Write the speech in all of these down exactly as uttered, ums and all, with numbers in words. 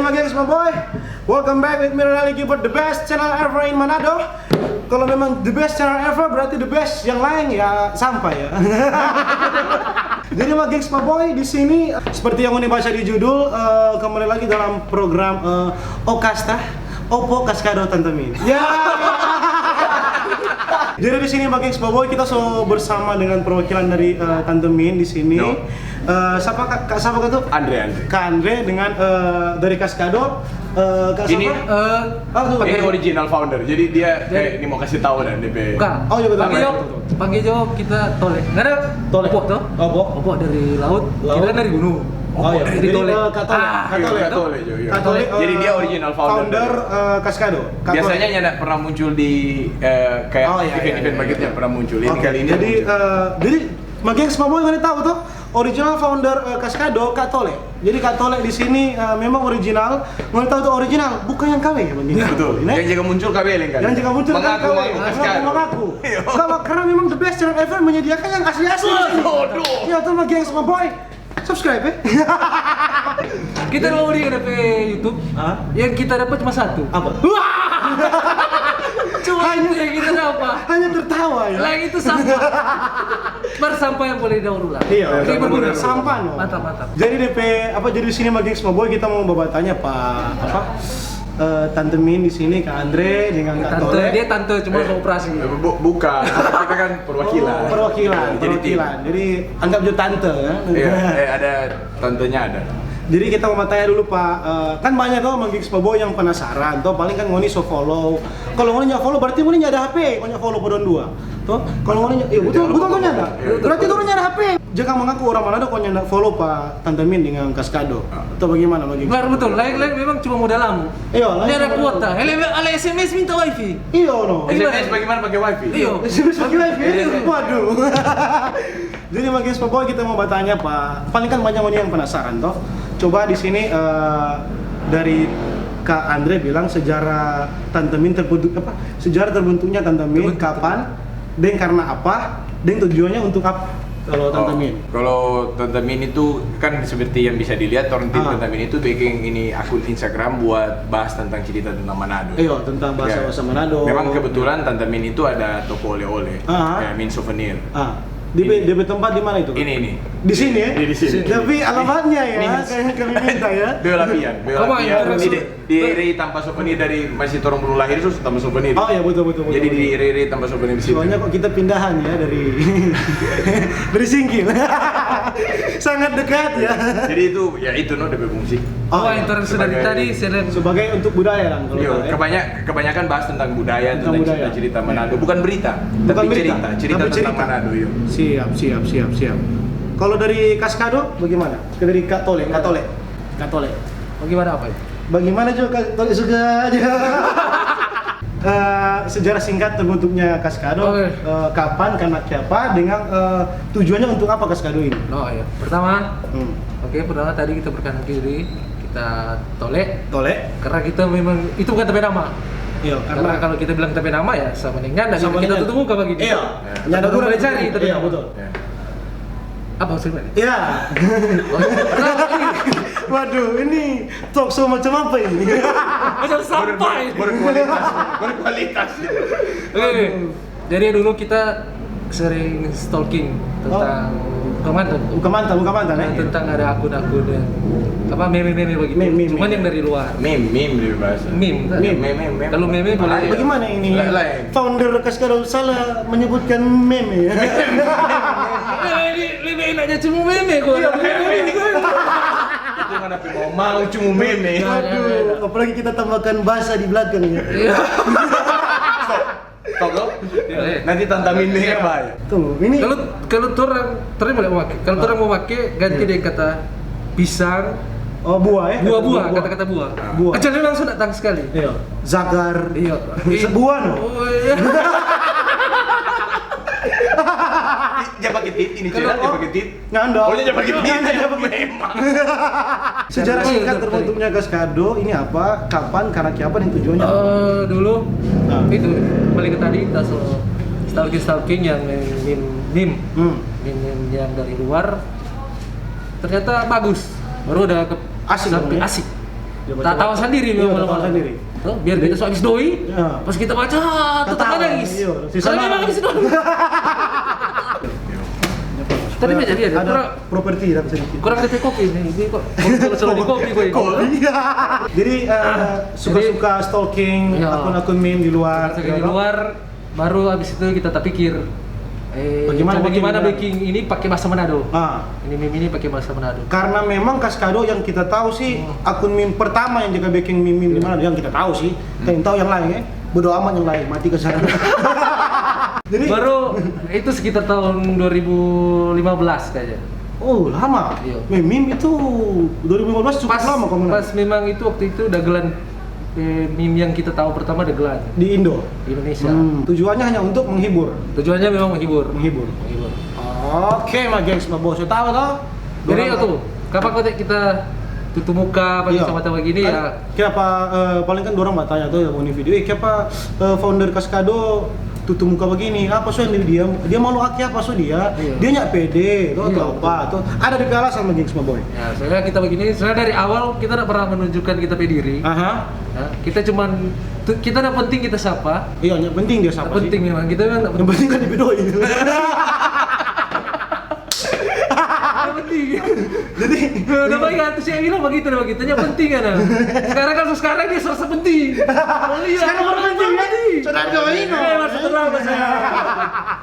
Jadi, my gengs, my boy, welcome back with me, Ronaldo Gilbert, the best channel ever in Manado. Kalau memang the best channel ever, berarti the best yang lain ya sampah ya. Jadi, my gengs, my boy, di sini seperti yang udah baca di judul, eh, kembali lagi dalam program, eh, Okasta, Opo Kaskado Tante Min. Ya. Jadi di sini, my gengs, my boy, kita so bersama dengan perwakilan dari, eh, Tante Min di sini. No. Eh, siapa, Kak? Kak siapa, Kak, tuh? Andre, Andre. Kak Andre dengan, eh, dari Kaskado. Eh, Kak siapa? Eh, oh, tuh. Ini original founder. Jadi dia kayak ini mau kasih tahu dan D P. Kak. Oh, iya, betul. Panggil jo, panggil jo kita Tole. Nggak ada Tole. Opo tuh? Opo. Opo dari laut, kita dari gunung. Oh, iya. Jadi Tole. Eh, Kak Tole. Ah, Kak Tole, Kak Tole, iya. Kak Tole, jadi dia, eh, original founder, eh, Kaskado. Kak Tole. Biasanya nyanda pernah muncul di, eh, kayak event-event begitu, nyanda pernah muncul. Ini kali ini jadi, eh, jadi, my gengs, my boy, ngoni tahu tuh, original founder, eh, Kaskado, Kak Tole. Jadi Kak Tole di sini, eh, memang original. Ngoni tahu tuh original, bukan yang K W ya, my gengs? Betul. Yang jaga muncul K W lain kali. Yang jaga muncul kan K W. Mengaku, mengaku Kaskado. Mengaku. Iya. Kalau, karena memang the best channel ever menyediakan yang asli-asli di sini. Waduh. Iya tuh, my gengs, my boy. Subscribe, eh. Kita mau di D P YouTube. Hah? Yang kita dapat cuma satu. Apa? Wah! Cuma itu yang kita dapat. Hanya tertawa ya. Lain itu sampah. Bar sampah yang boleh daur ulang. Iya, betul. Sampah, no. Mantap, mantap. Jadi D P apa, jadi di sini, my gengs, my boy, kita mau bertanya, Pak, apa? Eh, Tante Min di sini, Kak Andre dengan Kak Tole. Dia tante, cuma mau operasi. Eh, bu-, bukan. Kita kan perwakilan. Oh, perwakilan, jadi perwakilan. Jadi anggap jo tante ya. Iya, eh, ada tantenya ada. Jadi kita mau tanya dulu, Pak, eh, kan banyak tuh, my gengs, my boy, yang penasaran tuh, paling kan ngoni so follow. Kalau ngoni nyanda follow, berarti ngoni nyanda ada H P, ngoni nyanda follow pa dong dua. Tuh, kalau ngoni nya-, iya, betul, betul tuh, nyanda. Iya, betul. Berarti ngoni nyanda ada H P. Jangan mengaku orang Manado kong nyanda follow pa Tante Min dengan Kaskado. Ah. Atau bagaimana, my gengs? Benar, betul. Lain-lain memang cuma modal lambung. Iya, lain. Ini ada kuota. Hele, ale S M S minta wifi. Iya, no. S M S bagaimana pakai wifi? Iya. S M S pakai wifi. Iya. Waduh. Jadi, my gengs, my boy, kita mau bertanya, Pak. Paling kan banyak orang yang penasaran, toh. Coba di sini, eh, dari Kak Andre bilang sejarah Tante Min terbentuk apa? Sejarah terbentuknya Tante Min, kapan, deng karena apa, deng tujuannya untuk apa? Kalau Tante Min. Oh, kalau Tante Min itu kan seperti yang bisa dilihat, orang tim Tante Min itu bikin ini akun Instagram buat bahas tentang cerita tentang Manado. Iya, tentang bahasa-bahasa Manado. Memang kebetulan Tante Min itu ada toko oleh-oleh, kayak Min Souvenir. Ah. Di be-, di be tempat di mana itu? Ini, ini. Di sini, ya? Di, di sini. Tapi alamatnya, ya, kayak kami minta, ya. Beo Lapian, Beo Lapian. Di, di R I Tampa Souvenir dari masih torang belum lahir, so Tampa Souvenir. Oh, iya, betul, betul, betul. Jadi di R I Tampa Souvenir di situ. Soalnya kok kita pindahan, ya, dari, dari Singkil. Sangat dekat, ya. Jadi itu, ya itu, no, D P fungsi. Oh, yang terus sudah tadi, sebagai untuk budaya, kan, kalau ya. Kebanyak-, kebanyakan bahas tentang budaya, tentang cerita-cerita Manado. Bukan berita, tapi cerita, cerita tentang Manado, yo. Siap, siap, siap, siap. Kalau dari Kaskado, bagaimana? Ke dari Kak Tole, Kak Tole. Kak Tole. Bagaimana apa ya? Bagaimana juga Kak Tole suka aja? Eh, sejarah singkat terbentuknya Kaskado, eh, kapan, karena siapa, dengan, eh, tujuannya untuk apa Kaskado ini? Oh, iya. Pertama, oke, pertama tadi kita perkenalkan diri, kita Tole. Tole. Karena kita memang, itu bukan tapi nama. Iya, karena kalau kita bilang tapi nama ya sama dengan kita tutup muka begini. Iya. Nyanda kurang cari tapi nama. Iya, betul. Apa maksudnya? Iya. Waduh, ini talk show macam apa ini? Macam sampah ini. Berkualitas, berkualitas. Oke, oke. Jadi dulu kita sering stalking tentang bukan mantan. Bukan mantan, bukan mantan, eh? Tentang ada akun-akun yang apa, meme-meme begitu. Meme, meme. Cuman yang dari luar. Meme, meme dari bahasa. Meme, kan? Meme, meme, meme. Kalau meme boleh. Bagaimana ini? Lain, lain. Founder Kaskado salah menyebutkan meme, ya? Ini lebih enaknya cuma meme gua. Iya, meme. Itu kan apa mau, mau cuma meme. Waduh, apalagi kita tambahkan bahasa di belakang, ya. Iya. Stop, stop, dong. Nanti Tante Min dengar bahaya. Tuh, ini kalau, kalau torang, torang boleh mau pake. Kalau torang mau pake, ganti deh kata pisang, Oh, buah, eh? Buah-buah, kata-kata buah. Buah. Aja memang sudah datang sekali. Iya. Zagar. Iya. Sebuah, no? Oh, iya. Dia pakai tit, ini Kalau cedera, dia oh, pakai tit. Nggak ada. Oh, dia pakai tit. Nggak ada, dia pakai tit. Memang. Sejarah Oh, iya, singkat iya, terbentuknya Kaskado ini apa, kapan, karena apa, dan tujuannya? Eh, dulu Nah. itu balik ke tadi, kita so stalking stalking yang meme meme Hmm. meme yang dari luar ternyata bagus, baru udah ke Asik sampai dong, ya? asik. Dia Tak baca- tahu sendiri Iya, memang tak tahu lama-lama. sendiri. Oh, biar kita so habis doi, Ya. pas kita baca tetap Ketawa, nangis. Iya, si Karena Sama. Memang habis doi. Tapi nggak jadi, ada Ada kurang, properti, ada sedikit. Kurang ada kopi nih, ini kok. Kalau selalu di kopi gue. Kopi. Jadi eh, suka-suka stalking Iya. akun-akun meme di luar. Di luar, baru habis itu kita tak pikir, eh, Bagaimana coba gimana bikin bikin ini pakai bahasa Manado. Ah, Ini meme ini pakai bahasa Manado. karena memang Kaskado yang kita tahu sih, akun meme pertama yang juga bikin meme di mana, yang kita tahu sih. Kita yang tahu yang lain, ya. Bodo amat yang lain, mati ke sana. Jadi Baru itu sekitar tahun dua ribu lima belas kayaknya. Oh, lama. Iya. Meme itu dua ribu lima belas cukup Pas, lama, kamu. Pas memang itu, waktu itu dagelan, eh, meme yang kita tahu pertama dagelan Di Indo. Di Indonesia. Hmm, tujuannya hanya untuk menghibur. Tujuannya memang menghibur. Menghibur. Menghibur. Oke, Magengs, Mabo, saya tahu toh. Jadi Dorang- itu, kapan kau kita tutup muka pakai Iya. sama-sama gini Kan, ya? Kenapa eh, paling kan dorang bertanya tuh ya, mau ini video, eh, kenapa eh, founder Kaskado tutup muka begini? Apa so yang dia, dia malu aki apa so dia? Iya. Dia nyak pede tuh Iya, atau apa tuh? Ada di alasan, Magengs, Mabo. Ya, soalnya kita begini, sebenarnya dari awal kita tidak pernah menunjukkan kita pe diri. Aha. Ya, kita cuman tu- kita ndak penting kita siapa. Iya, yang penting dia siapa Ndak penting sih? Memang kita memang ndak Yang penting kan di video itu. Ndak penting. Jadi Udah baik kan, terus yang bilang begitu, udah begitu. Yang penting kan. Sekarang kan sekarang dia serasa penting. Oh iya, Sekarang orang penting, ya? Sudah ada ini. Eh, maksud lama saya.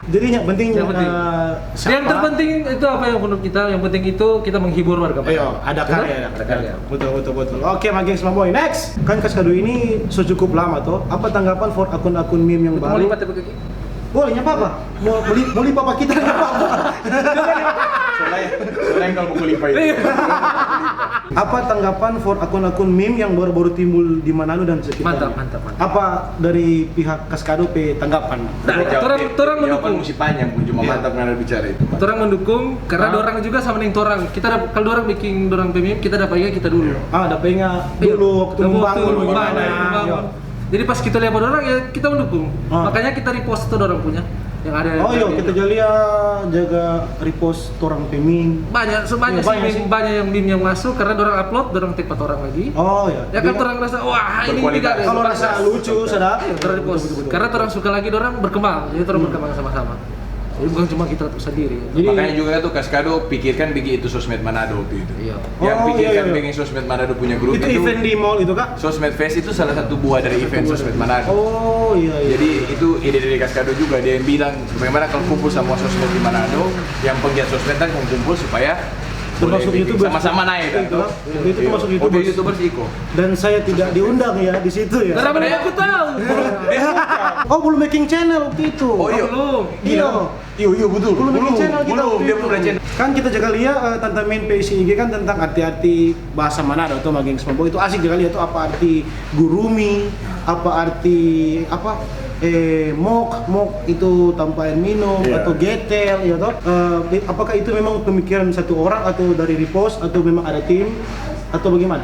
Jadi yang penting, Yang penting. eh, Yang terpenting itu apa yang menurut kita? Yang penting itu kita menghibur warga. Ayo, ada karya, Betul? ada karya. Betul, betul, betul. Oke, Magengs, Mabo. Next, kan Kaskado ini so cukup lama tuh. Apa tanggapan for akun-akun meme yang Itu mau baru? lipat apa kaki? Boleh, nggak apa-apa. Mau beli, mau lipat apa kita, nggak apa-apa. Soalnya, soalnya kalau buku lipa itu. Apa tanggapan for akun-akun meme yang baru-baru timbul di Manado dan sekitarnya? Mantap, mantap, mantap. Apa dari pihak Kaskado pe tanggapan? Nah, Jawab- orang, orang jawaban mendukung. Musi panjang, pun cuma Iya. mantap nggak ada bicara itu. Orang mendukung karena dorang juga sama dengan orang. Kita dap- kalau orang bikin orang pe meme, kita dapat ingat kita dulu. Ah, dapat ingat Iya. dulu waktu Dulu membangun waktu bagaimana? membangun, membangun. Iya. Jadi pas kita lihat orang ya kita mendukung. Ah. Makanya kita repost tuh orang punya yang ada. Oh iya, kita jadi ya jaga repost orang pe meme. Banyak, sebanyak Iya, sih banyak meme, sih. banyak yang meme yang masuk karena orang upload, orang tag orang lagi. Oh iya. Ya kan Dia- orang rasa wah ini Berkualitas. tidak ada. Kalau rasa lucu, sudah. Iya, orang repost. Karena orang suka lagi, orang berkembang. Jadi orang berkembang sama-sama. Jadi bukan cuma kita sendiri. Jadi- Makanya juga tuh Kaskado pikirkan bikin itu Sosmed Manado waktu itu. Iya. Yang Oh, pikirkan iya, iya. bikin Sosmed Manado punya grup Itu itu, event di mall itu, Kak? Sosmed Fest itu salah satu buah dari event Sosmed Manado. Oh iya, iya. Jadi itu ide dari Kaskado juga, dia yang bilang bagaimana kalau kumpul sama sosmed di Manado, yang penggiat sosmed kan kumpul supaya Termasuk boleh bikin YouTubers. Sama-sama naik kan, Itu, toh? itu termasuk Waktu YouTubers. YouTubers Iko. Dan saya tidak diundang ya di situ ya. Karena mana aku tahu. Oh, belum making channel waktu itu. Oh, iya. Belum. Iya. Iya, iya, betul. Belum bikin channel kita Belum, waktu dia itu. belum ada channel. Kan kita juga lihat eh, Tante Min pe I G kan tentang arti-arti bahasa Manado atau Magengs Mabo itu asik juga lihat tuh apa arti gurumi, apa arti apa eh mok mok itu tanpa air minum Iya. Atau getel ya toh. Eh, apakah itu memang pemikiran satu orang atau dari repost atau memang ada tim atau bagaimana?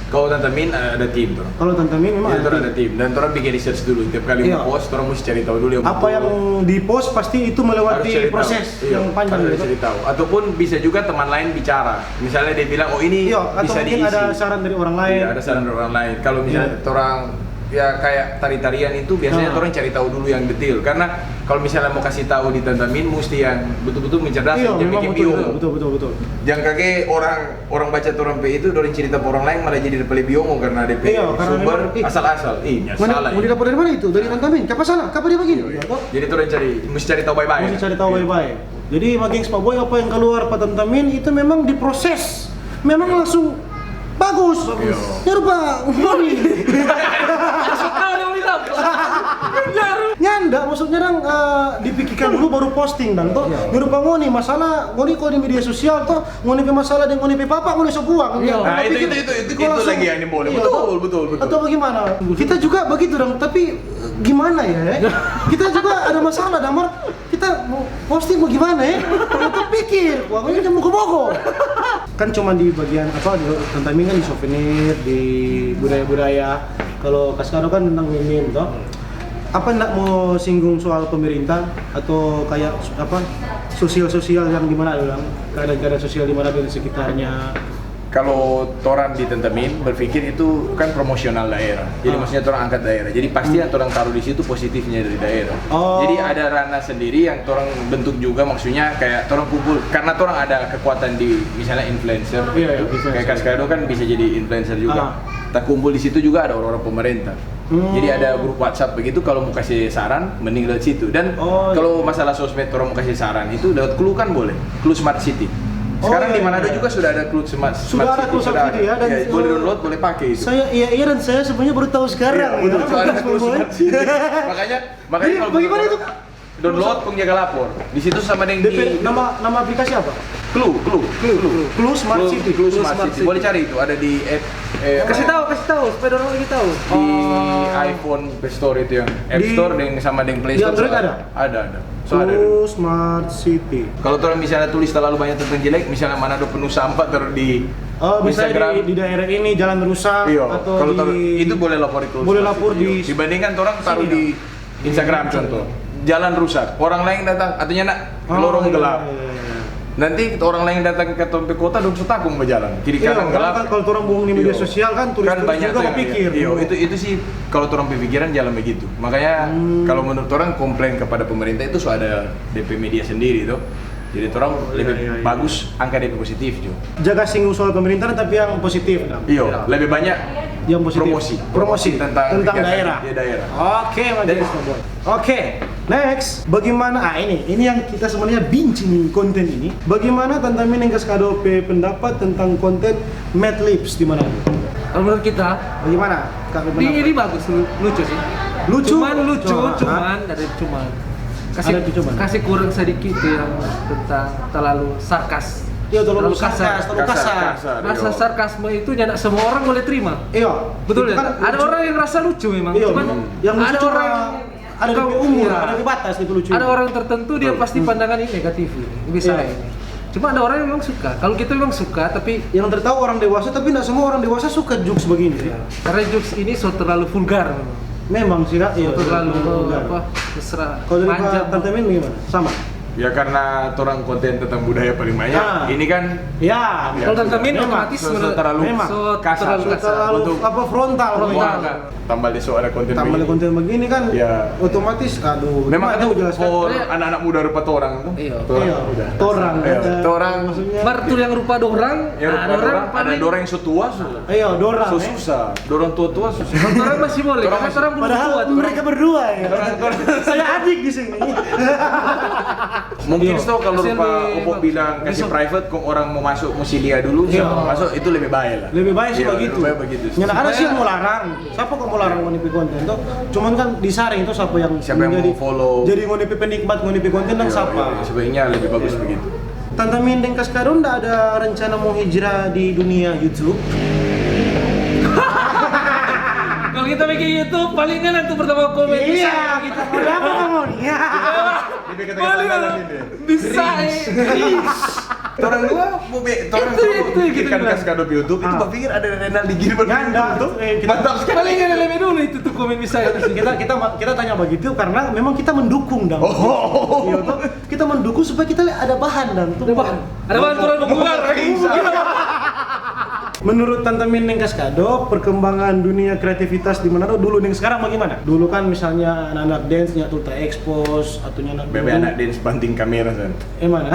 Kalau Tante Min ada, ada tim tuh. Kalau Tante Min memang Jadi ada orang tim. ada tim dan orang bikin research dulu. Tiap kali Iya. mau post, orang mesti cari tahu dulu yang Apa betul. Yang di post pasti itu melewati Harus cari tahu. Proses Iya, yang panjang harus gitu. Cari tahu. Ataupun bisa juga teman lain bicara. Misalnya dia bilang, "Oh, ini Iya, atau bisa mungkin diisi." Ada saran dari orang lain. Iya, ada saran dari orang lain. Kalau misalnya Iya. orang ya kayak tari-tarian itu biasanya Ah. orang cari tahu dulu yang detail. Karena kalau misalnya mau kasih tahu di Tante Min, mesti yang betul-betul mencerdaskan. Iya, Dia memang bikin betul, bio. betul, betul, betul. Jangan kage orang orang baca orang pe itu, orang cerita ke orang lain malah jadi pale biongo karena dia pe Iya, karena sumber memang, ih, asal-asal. Ih, Mana salah. mau didapat dari mana itu? Dari Tante Min? Siapa salah? Siapa dia begini? Iya, iya. Ya, toh? Jadi orang cari, mesti cari tahu baik-baik. Mesti cari tahu Iya. baik-baik. Jadi Magengs Mabo, apa yang keluar pa Tante Min itu memang diproses. Memang langsung bagus. Bagus. Ya rupa. Tahu dia bilang. Baru. Nyanda maksud Maksudnya dang, eh, dipikirkan dulu baru posting dang to. Iya. Menurut pa ngoni masalah ngoni kalo di media sosial to, ngoni pe masalah deng ngoni pe papa ngoni so buang. Iya. Nah, itu, pikir, itu, itu, itu, itu langsung, lagi yang boleh. Iya, betul, to? Betul, betul. Atau bagaimana? Kita juga begitu dang, tapi, eh, gimana ya, eh? Kita juga ada masalah dang, Mar. Kita mau posting mau gimana ya? Kita pikir, wah, ini kan mogok-mogok. Kan cuma di bagian apa, di, tentang kan di souvenir, di budaya-budaya. Kalau Kaskado kan tentang meme to. Apa ndak mau singgung soal pemerintah atau kayak apa, sosial-sosial yang di mana, keadaan-keadaan sosial di mana dan sekitarnya? Kalau torang di Tentamin berpikir itu kan promosional daerah. Jadi maksudnya torang angkat daerah. Jadi pasti yang torang taruh di situ positifnya dari daerah. Oh. Jadi ada ranah sendiri yang torang bentuk juga, maksudnya kayak torang kumpul karena torang ada kekuatan di misalnya influencer. Iya, iya, influencer. Kayak Kaskado kan bisa jadi influencer juga. Ah. Takumpul di situ juga ada orang-orang pemerintah. Hmm. Jadi ada grup WhatsApp begitu, kalau mau kasih saran, mending lewat situ. Dan kalau masalah sosmed, orang mau kasih saran itu lewat Clue kan boleh. Clue Smart City. Sekarang di Manado juga sudah ada Clue Smart, Smart City, sudah ada. Iya, boleh download, boleh pakai itu. Saya, iya, iya, dan saya sebenarnya baru tahu sekarang. Iya, betul, sudah ada Clue Smart City. Makanya, makanya kalau bagaimana itu? Download kong jaga lapor. Di situ sama deng di nama, nama aplikasi apa? Clue, Clue, Clue, Clue. Clue Smart City. Clue Smart City. Boleh cari itu, ada di app, eh, kasih tahu, kasih tahu supaya orang lagi tahu. Di iPhone Play Store itu yang App Store deng sama deng Play Store. Di Android ada? Ada, ada. So ada. Clue Smart City. Kalau orang misalnya tulis terlalu banyak tentang jelek, misalnya Manado penuh sampah, taruh di Instagram. Oh, misalnya di, di daerah ini jalan rusak atau di, itu boleh lapor di Clue Smart City. Boleh lapor di, dibandingkan orang taruh di Instagram contoh, jalan rusak, orang lain datang, artinya nak lorong gelap. Iya, iya, iya. Nanti orang lain datang ke tong pe kota, dong so takung bajalan, kiri kanan gelap. Kan kalau orang buang di media sosial kan, turis-turis juga pikir. Iyo, itu, itu sih kalau orang pe pikiran jalan begitu. Makanya kalau menurut orang komplain kepada pemerintah itu so ada depe media sendiri tuh. Jadi orang lebih bagus angka depe positif jo. Jaga singgung soal pemerintahan tapi yang positif dang. Iyo, lebih banyak yang positif. Promosi. Promosi tentang daerah. Oke, bagus, Boy. Oke, next. Bagaimana, ah, ini, ini yang kita sebenarnya benci nih konten ini. Bagaimana Tanta Min deng Kaskado pe pendapat tentang konten Mad Libs di mana? Kalau menurut kita, bagaimana? Ini bagus, lucu sih. Lucu? Cuman lucu, cuman ada cuman. Kasih, kasih kurang sedikit tuh yang tentang terlalu sarkas. Iya, terlalu sarkas, terlalu kasar. Rasa sarkasme itu nyanda semua orang boleh terima. Iya. Betul ya? Ada orang yang rasa lucu memang. Iya, cuman yang lucu ada orang ada di umur, ada di batas itu lucu. Ada orang tertentu dia pasti pandangan ini negatif ini. Bisa ini. Cuma ada orang yang memang suka. Kalau kita memang suka, tapi yang tertawa orang dewasa, tapi nggak semua orang dewasa suka jokes begini. Iya. Karena jokes ini so terlalu vulgar memang. Memang sih, Kak. Iya, terlalu apa, mesra. Kalau dari Tanta Min gimana? Sama. Ya, karena orang konten tentang budaya paling banyak. Ini kan, ya, kalau Tanta Min otomatis terlalu kasar. Terlalu apa, frontal. Tambah di so ada konten begini kan, ya otomatis, aduh, memang ada jelas kan. Anak-anak muda rupa torang tuh. Iya. Torang muda. Torang, torang. Maksudnya, mar tu yang rupa dorang, ada dorang yang so tua, so. Iya, dorang, so susah. Dorang tua-tua susah. Dorang masih boleh, karena dorang belum tua. Padahal mereka berdua ya. Saya adik di sini. Mungkin so kalau rupa Opo bilang kasih private, kong orang mau masuk, mau silia dulu, siapa masuk, itu lebih baik lah. Lebih baik sih begitu. Lebih baik begitu sih. Nyanda ada sih yang mau larang. Sapa kong mo larang ngoni pe konten to? Cuman kan disaring to sapa yang mau follow, jadi ngoni pe penikmat ngoni pe konten dang sapa. Sebaiknya lebih bagus begitu. Tanta Min deng Kaskado nda ada rencana mo hijrah di dunia YouTube? Kalau kita bikin YouTube, palingan nanti pertama komen. Iya, gitu. Kenapa kamu nih? Palingan bisa, eh. Torang dua mo be, torang itu, itu, gitu kan, bilang. Kaskado pe YouTube, itu bapikir ada Renaldi Gilbert di YouTube tuh. Mantap sekali. Paling ada lebih dulu itu tuh komen misalnya. Kita, kita, kita tanya begitu karena memang kita mendukung dang. Oh. Iya, tuh. Kita mendukung supaya kita ada bahan dang. Ada bahan. Ada bahan, torang mau keluar. Menurut Tanta Min deng Kaskado, perkembangan dunia kreativitas di Manado dulu deng sekarang bagaimana? Dulu kan misalnya anak-anak dance nya tuh ta-expose, atau nya anak dance banting kamera, san. Eh, mana?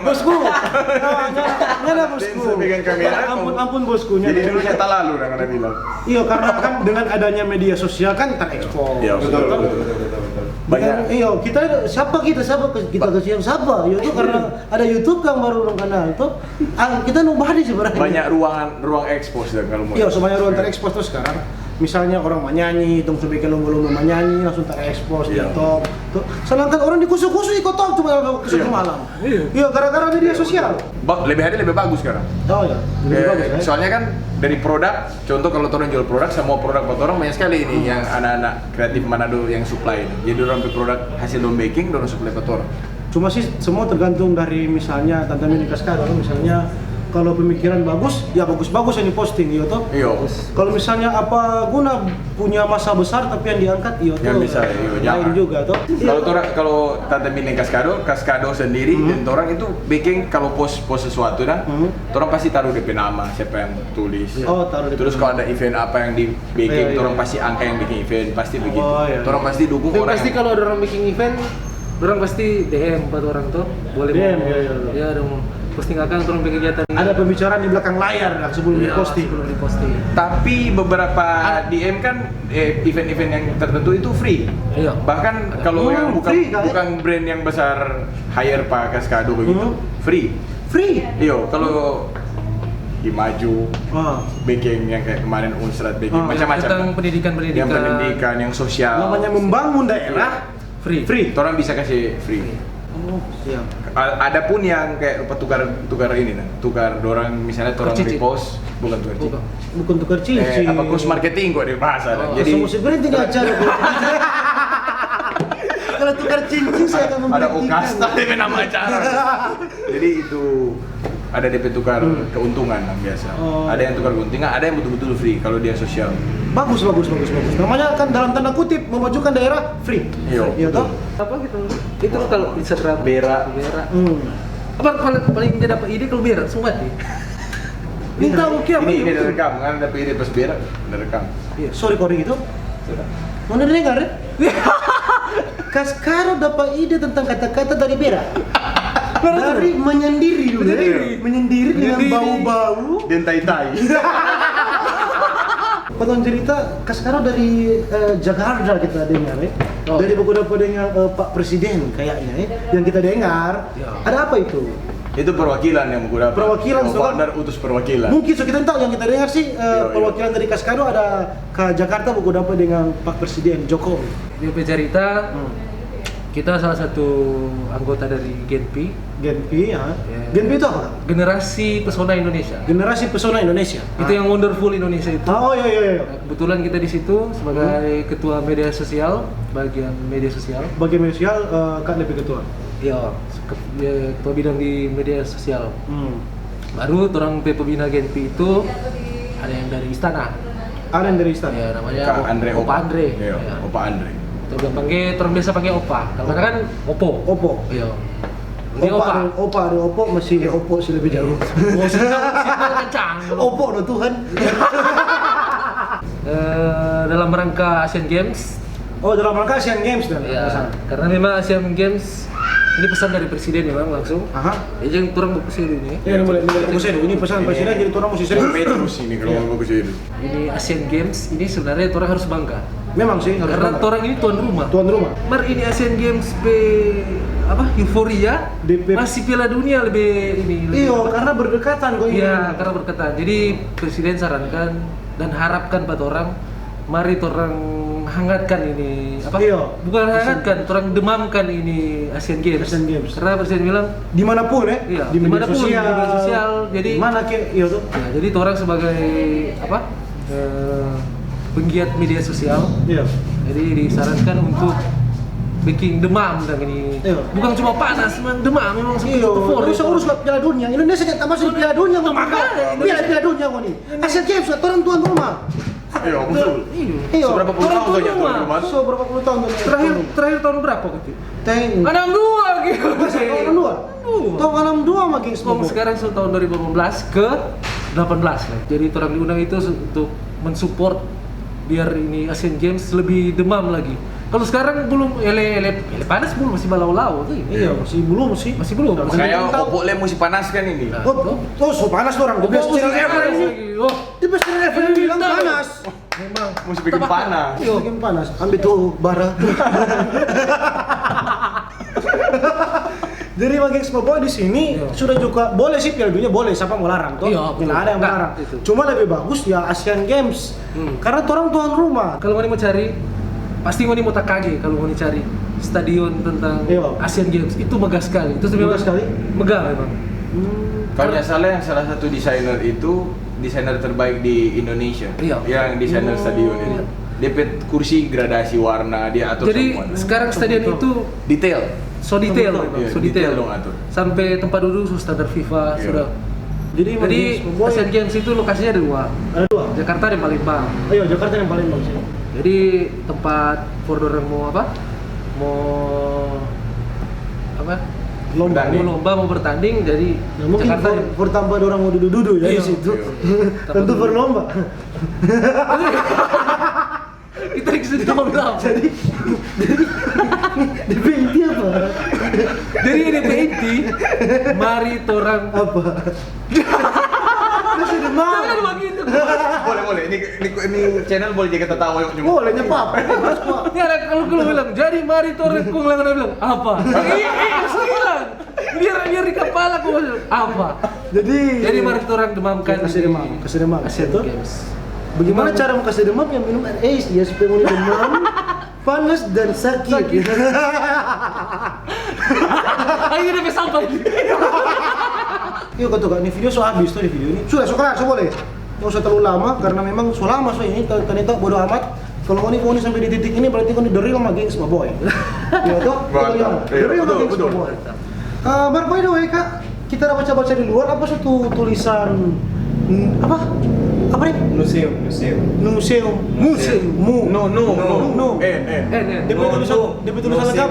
Bosku. Nah, nggak, nggak ada, bosku. Bisa pegang kamera, ampun, ampun, bosku. Jadi dulunya talalu, orang ada bilang. Iya, karena kan dengan adanya media sosial kan terekspos. Iya, betul, betul, betul, betul, betul. Banyak. Iya, kita, siapa kita, siapa ke-, kita kasihan, siapa? Ya, itu karena ada YouTube kan baru orang kenal, tuh. Ah, kita nobody sebenarnya. Banyak ruangan, ruang expose dan kalau mau. Iya, semuanya ruang terekspos tuh sekarang. Misalnya orang manyanyi, tong su bikin lomba-lomba manyanyi, langsung terekspos di top. Tuh. Sedangkan orang di kusu-kusu iko top cuma dalam kusu malam. Iya, gara-gara media sosial. Ba-, lebih hari lebih bagus sekarang. Oh ya, lebih bagus ya. Soalnya kan dari produk, contoh kalau torang jual produk, semua produk buat orang banyak sekali ini yang anak-anak kreatif Manado yang supply. Jadi orang pe produk hasil dong bikin, orang supply buat orang. Cuma sih semua tergantung dari misalnya Tante Mini Kaskado, misalnya kalau pemikiran bagus, ya bagus-bagus yang diposting, iya toh? Iya. Kalau misalnya apa guna punya masa besar tapi yang diangkat, iya toh? Yang bisa, iya, lain juga toh? Kalau torang, kalau Tante Mini Kaskado, Kaskado sendiri dan torang itu bikin kalau post post sesuatu dah, torang pasti taruh D P nama, siapa yang tulis. Oh, taruh D P nama. Terus kalau ada event apa yang dibikin, torang pasti angka yang bikin event, pasti begitu. Oh, iya. Torang pasti dukung orang. Pasti kalau ada orang bikin event, orang pasti D M buat orang tuh, boleh D M, mau, iya, iya, iya. Ya, ada mau posting akang, orang bikin kegiatan. Ada pembicaraan di belakang layar sebelum diposting. Sebelum diposting. Tapi beberapa D M kan, eh, event-event yang tertentu itu free. Iya. Bahkan kalau yang bukan, bukan brand yang besar hire pa Kaskado begitu, free. Free? Iyo, kalau di Maju, bikin yang kayak kemarin Unsrat, bikin macam-macam. Tentang pendidikan-pendidikan. Yang pendidikan, yang sosial. Namanya membangun daerah, free. Free. Torang bisa kasih free. Oh, iya. A-, ada pun yang kayak rupa tukar, tukar ini, nah. Tukar dorang, misalnya torang repost, bukan tukar cincin. Bukan tukar cincin. Eh, apa, cross marketing kok dia bahasa, nah. Jadi, semua berhenti di acara. Kalau tukar cincin, saya akan ada membuktikan. Okas, tapi nama acara. Jadi itu ada D P tukar keuntungan lah biasa. Oh. Ada yang tukar keuntungan, ada yang betul-betul free kalau dia sosial. Bagus, bagus, bagus, bagus. Namanya kan dalam tanda kutip memajukan daerah free. Iya, betul. Apa gitu? Itu kalau Instagram. Berak. Berak. Apa paling, paling dia dapat ide kalau berak, sumpah nih. Minta oke apa ini, ini ada rekam, kan ada ide pas berak, ada rekam. Iya. Sorry, kode gitu. Sudah. Mana dengar, ya? Kaskado dapa ide tentang kata-kata dari berak. Dari menyendiri dulu, ya. Menyendiri. Menyendiri dengan bau-bau. Dan tai-tai. Potong cerita, Kaskado dari, eh, Jakarta kita dengar, ya. Oh. Dari baku dapa dengan, eh, Pak Presiden kayaknya, ya. Yang kita dengar, ada apa itu? Itu perwakilan yang baku dapa. Perwakilan, so kan? Utus perwakilan. Mungkin so kita tahu yang kita dengar sih, eh, perwakilan dari Kaskado ada ka Jakarta baku dapa dengan Pak Presiden Jokowi. Dia pe cerita, kita salah satu anggota dari Genpi. Genpi, ya. Ya. Genpi itu apa, Kak? Generasi Pesona Indonesia. Generasi Pesona Indonesia. Itu yang Wonderful Indonesia itu. Oh, iya, iya, iya. Nah, kebetulan kita di situ sebagai ketua media sosial, bagian media sosial. Bagian media sosial, eh, Kak D P ketua? Iya, ke-, ya, ketua bidang di media sosial. Baru torang pe pembina Genpi itu ada yang dari istana. Ada yang dari istana? Ya, namanya Kak Andre, Opa Andre. Iya, Opa Andre. Torang bilang pangge, torang biasa pangge Opa. Kalau kadang kan Opo. Opo. Iya. Dia Opa, Opa. Opa, ada Opo, masih Opo sih lebih jauh. Oh, sinyal, sinyal kencang. Opo no Tuhan. Eh, dalam rangka Asian Games, Oh, dalam rangka Asian Games dan pesan. Karena memang Asian Games ini pesan dari presiden memang langsung. Aha. Jadi jangan kurang fokus dulu ini. Ya, ini boleh, ini boleh fokus dulu. Ini pesan presiden, jadi orang mesti serius. Petrus ini kalau mau fokus dulu. Ini Asian Games ini sebenarnya orang harus bangga. Memang sih, harus bangga. Karena orang ini tuan rumah. Tuan rumah. Mar ini Asian Games pe apa, euforia masih Piala Dunia lebih ini, lebih. Iyo, karena berdekatan kok ini. Iya, karena berdekatan. Jadi presiden sarankan dan harapkan buat orang, mari torang hangatkan ini, apa? Iya. Bukan hangatkan, torang demamkan ini Asian Games. Asian Games. Karena presiden bilang, dimanapun, ya? Iya, di media sosial, jadi mana kek, iya tuh. Ya, jadi torang sebagai, apa, eh, penggiat media sosial, iya, jadi disarankan untuk bikin demam dan ini. Iya. Bukan cuma panas, memang demam, memang seperti itu. Iya, nggak usah urus lah Piala Dunia. Indonesia tak masuk di Piala Dunia, makanya Piala, Piala Dunia kok nih. Asian Games, torang tuan rumah. Iya, betul. Iya. Seberapa puluh tahun tuh ya, tuan rumah? Seberapa puluh tahun tuh? Terakhir, terakhir tahun berapa, Kak? Tahun enam dua gitu. Masa tahun enam dua? Tahun enam dua makin. Sekarang so tahun dua ribu delapan belas ke delapan belas lah. Jadi orang diundang itu untuk mensupport biar ini Asian Games lebih demam lagi. Kalau sekarang belum, ele, ele, ele panas belum, masih balau-lau tuh. Iya, masih belum sih. Masih belum. Kayak Opo le mesti panas kan ini. Oh, so panas tuh orang. Dia biasa channel F ini. Dia biasa channel F ini bilang panas. Memang. Mesti bikin panas. Iya, bikin panas. Ambil tuh bara. Jadi, bagi Expo Boy di sini sudah juga boleh sih Piala Dunia, boleh, siapa mau larang, toh? Iya, betul. Nggak ada yang melarang. Cuma lebih bagus ya Asian Games. Hmm. Karena torang tuan rumah. Kalau ngoni mau cari, pasti ngoni mau takage kalau ngoni cari stadion tentang Asian Games. Itu megah sekali. Itu megah sekali? Megah memang. Hmm. Kalau nggak salah, yang salah satu desainer itu desainer terbaik di Indonesia. Iya. Yang desainer stadion itu. Dia pe kursi gradasi warna, dia atur semua. Jadi, sekarang stadion itu detail. So detail memang, iya, so detail. Detail dong atur. Sampai tempat duduk so standar FIFA sudah. Jadi, Asian Games itu lokasinya ada dua. Ada dua. Jakarta dan Palembang. Oh iya, Jakarta dan Palembang sih. Jadi, tempat for dorang mau apa? Mau apa? Lomba. Mau lomba, mau bertanding, jadi Jakarta. Nah, mungkin for, for tempat orang mau dudu-dudu ya di situ. Iya. Tentu for lomba. Kita yang sudah tahu bilang. Jadi, jadi, D P inti apa? Jadi, D P inti, mari torang apa? Masih demam. Jangan begitu. Boleh, boleh. Ini, ini, ini channel boleh jadi ketawa juga. Boleh, nyepap. Ini ada kalau, kalau bilang, "Jadi mari torang," kong bilang, "Apa?" Eh, eh, eh, bilang. Biar, biar di kepala kong bilang, "Apa?" Jadi mari torang demamkan. Kasih demam, kasih demam. Asian Games. Bagaimana cara mau kasih demam? Yang minum air es, ya, supaya mau demam. Panas dan sakit. Sakit. Ayo, udah sampai. Yuk, kau tuh, Kak, ini video so habis tuh, di video ini. Sudah, so kelar, so boleh. Nggak usah terlalu lama, karena memang so lama so ini, ter-, ternyata bodo amat. Kalau ngoni, ngoni sampai di titik ini, berarti ngoni the real sama gengs, my boy. Ya, toh? Mantap. Iya, the real sama gengs, my boy. Eh, but by the way, Kak, kita ada baca-baca di luar, apa satu tulisan, hmm, apa? Apa nih? Museum, museum. Museum. Museum. Mu. No, no, no. No. N, N. N, N. Dia punya tulisan, dia punya tulisan lengkap.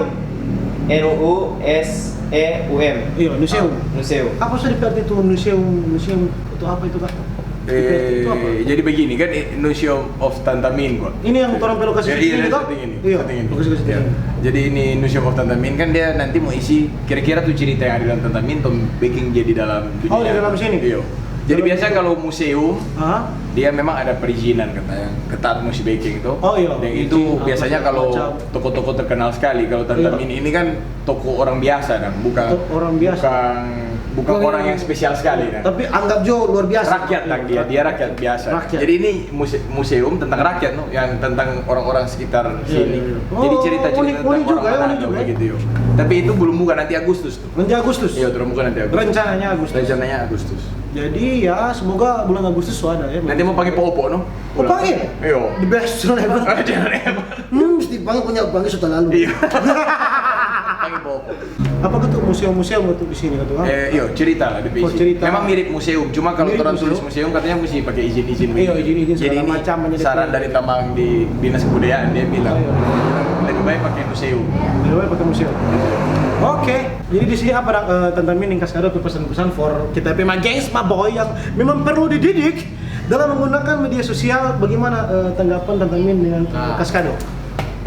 N U S E U M. Iya, museum. Museum. Apa sih di arti itu museum, museum itu apa itu, Kak? Eh, jadi begini kan, eh, Museum of Tantamin, kok. Ini yang orang pe lokasi syuting ini, toh? Iya, lokasi syuting ini. Jadi ini Museum of Tantamin kan dia nanti mau isi kira-kira tuh cerita yang ada dalam Tantamin, tong bikin jadi dalam dunia. Oh, di dalam sini? Iya. Jadi biasa kalau museum, dia memang ada perizinan katanya, ketat musti bikin itu. Oh, iya. Dan itu biasanya kalau toko-toko terkenal sekali. Kalau Tantamin ini kan toko orang biasa, dan bukan orang biasa, bukan orang yang spesial sekali, dan tapi anggap jo luar biasa. Rakyat, dan dia, dia rakyat biasa. Jadi ini muse-, museum tentang rakyat, no, yang tentang orang-orang sekitar sini. Jadi cerita-cerita tentang orang mana, begitu, yo. Tapi itu belum buka, nanti Agustus tuh. Nanti Agustus. Iya, belum buka, nanti Agustus. Rencananya Agustus. Rencananya Agustus. Jadi ya, semoga bulan Agustus so ada ya. Nanti mau pakai popo, no? Oh, pakai? Iya. The best, so never. Jangan, emang. Hmm, mesti panggil, punya panggil sudah lalu. Iya. Panggil bobo. Apa gitu museum-museum gitu di sini gitu kan? Eh, iyo, cerita lah di sini. Memang mirip museum, cuma kalau orang tulis museum katanya mesti pakai izin-izin. Iya, izin-izin segala macam. Jadi ini saran dari Tamang di Dinas Kebudayaan, dia bilang lebih baik pakai museum. Lebih baik pakai museum. Oke, jadi di sini apa, eh, tentang meaning kas kado, pesan-pesan for kita pe my gengs, my boy yang memang perlu dididik. Dalam menggunakan media sosial, bagaimana, eh, tanggapan Tantamin dengan kas kado?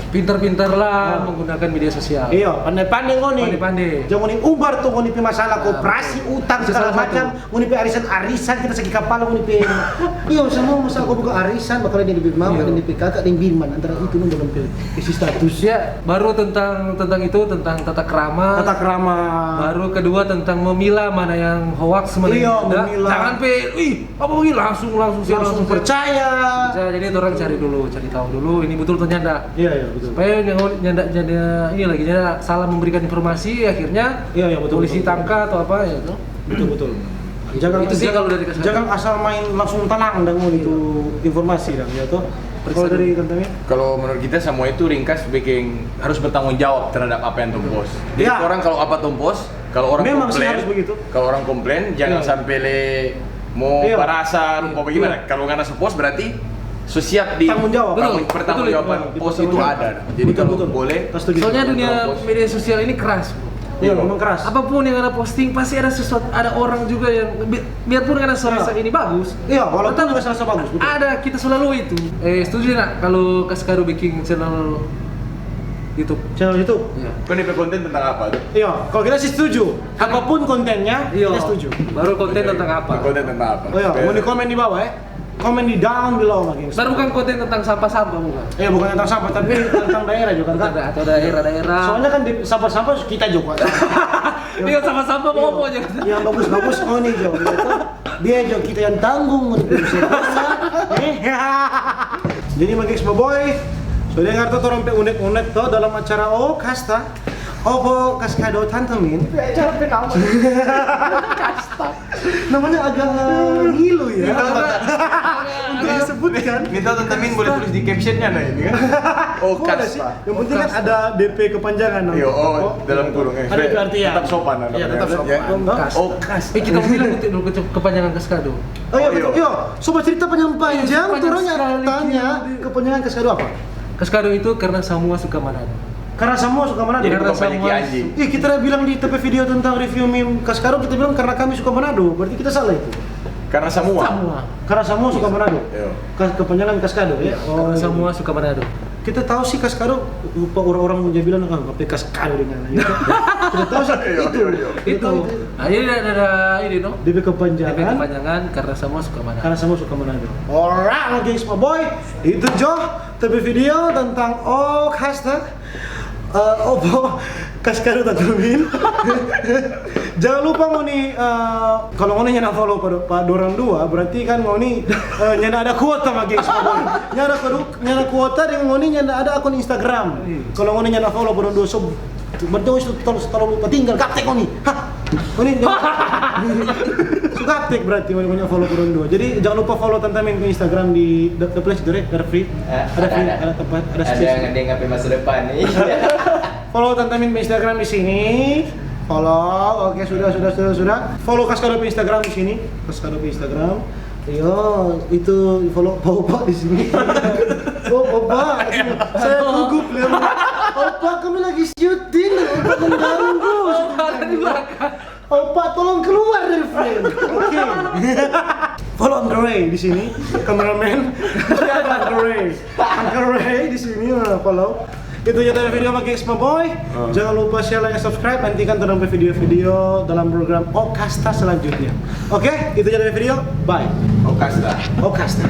Pintar-pintar lah menggunakan media sosial. Iya, pandai-pandai ngoni. Pandai-pandai. Jangan ngoni umbar tuh ngoni pe masalah koperasi, utang, segala macam. Ngoni pe arisan-arisan, kita sakit kapala ngoni pe. Iya, semua masalah kau buka arisan, bakal ada di mama, ada di kaka, ada di man. Antara itu ngoni dalam pe isi status. Ya, baru tentang, tentang itu, tentang tata krama. Tata krama. Baru kedua tentang memilah mana yang hoax, mana yang tidak. Iya, memilah. Jangan pe, ih, apa begini, langsung, langsung share, langsung percaya. Jadi orang cari dulu, cari tahu dulu ini betul atau nyanda. Iya, iya, betul. Supaya nyanda, nyanda ini lagi, nyanda salah memberikan informasi, akhirnya polisi tangka atau apa ya, itu. Betul, betul. Jangan, itu sih kalau dari kasar. Jangan asal main langsung tenang dengan itu informasi, dang, ya toh. Kalau dari Tantamin? Kalau menurut kita semua itu ringkas bikin harus bertanggung jawab terhadap apa yang tong post. Jadi orang kalau apa tong post, kalau orang komplain, kalau orang komplain, jangan sampai le mau barasa rupa bagaimana. Kalau ngana so post berarti so siap di tanggung jawab. Pertanggungjawaban post itu ada. Jadi kalau boleh. Soalnya dunia media sosial ini keras, bro. Iya, memang keras. Apapun yang ngana posting pasti ada sesuatu, ada orang juga yang bi-, biarpun ngana so rasa ini bagus. Iya, walaupun ngana so rasa bagus, betul. Ada, kita selalu itu. Eh, setuju nggak kalau kas kado bikin channel YouTube? Channel YouTube? Iya. Kau ini konten tentang apa tuh? Iya, kalau kita sih setuju. Apapun kontennya, kita setuju. Baru konten tentang apa? Konten tentang apa? Oh iya, mau di komen di bawah ya. Komen di down below lagi. Baru bukan konten tentang sampah-sampah, bukan? Eh, bukan tentang sampah, tapi tentang daerah juga kan. Atau daerah-daerah. Soalnya kan di sampah-sampah kita juga. Iya, sama-sama mau apa aja. Yang bagus-bagus ngoni jo, gitu. Biar jo kita yang tanggung untuk bisa. Eh? Jadi, Magis Boboy, so dengar to torang pe unek-unek to dalam acara Oh Kasta. Opo kas kado Tanta Min. Acara pe nama. Kasta. Namanya agak ngilu ya. Untuk disebutkan. Minta Tanta Min boleh tulis di captionnya, nah, ini kan. Oh, Kasta. Yang penting kan ada D P kepanjangan namanya. Iya, oh, dalam kurung, eh. Ada artinya. Tetap sopan, ada. Iya, tetap sopan. Oh, kas. Eh, kita bilang itu dulu ke-, kepanjangan kas kado. Oh, iya, betul. Iya, coba cerita panjang-panjang, terus tanya kepanjangan kas kado apa? Kas kado itu karena semua suka Manado. Karena semua suka Manado. Jadi bukan panyaki anjing. Ih, kita bilang di T P video tentang review mie kas kado, kita bilang karena kami suka Manado, berarti kita salah itu. Karena semua. Semua. Karena semua suka Manado. Iya. Kas-, kepanjangan kas kado ya. Iya, karena semua suka Manado. Kita tahu sih kas kado, lupa orang-orang mau bilang, "Ah, apa kas kado dengan?" Kita tahu sih itu. Iya, iya, iya. Itu. Nah, ini ada, ada ini, no? D P kepanjangan. D P kepanjangan karena semua suka Manado. Karena semua suka Manado. Alright, oke, Magis Boboy. Itu jo, T P video tentang Oh Kasta. Eh, opo kas kado Tanta Min. Jangan lupa ngoni, eh, kalau ngoni nyanda follow pa, pa dorang dua, berarti kan ngoni, eh, nyanda ada kuota, Magis Boboy. Nyanda kuota, nyanda kuota deng ngoni nyanda ada akun Instagram. Kalau ngoni nyanda follow pa dorang dua, so berarti ngoni su talalu, talalu lupa tinggal, gaptek ngoni. Hah? Ngoni nyanda su gaptek berarti ngoni punya follow pa dorang dua. Jadi jangan lupa follow Tanta Min ke Instagram di The, The Place itu, ada free. Eh, ada free, ada tempat, ada space. Ada yang ada yang ngapain masa depan nih. Follow Tanta Min pe Instagram di sini. Follow, oke, sudah, sudah, sudah, sudah. Follow Kas Kado pe Instagram di sini. Kas Kado pe Instagram. Yo, itu follow Opa, Opa di sini. Oh, Opa, saya gugup ya. Opa, kami lagi syuting, Opa mengganggu. Opa ada di belakang. Opa, tolong keluar dari frame. Oke. Follow Uncle Ray di sini, kameramen. Uncle Ray. Uncle Ray di sini, nah, follow. Itu aja dari video Magis Boboy. Jangan lupa share, like, subscribe. Nantikan torang pe video-video dalam program Okasta selanjutnya. Oke, itu aja dari video. Bye. Okasta. Okasta.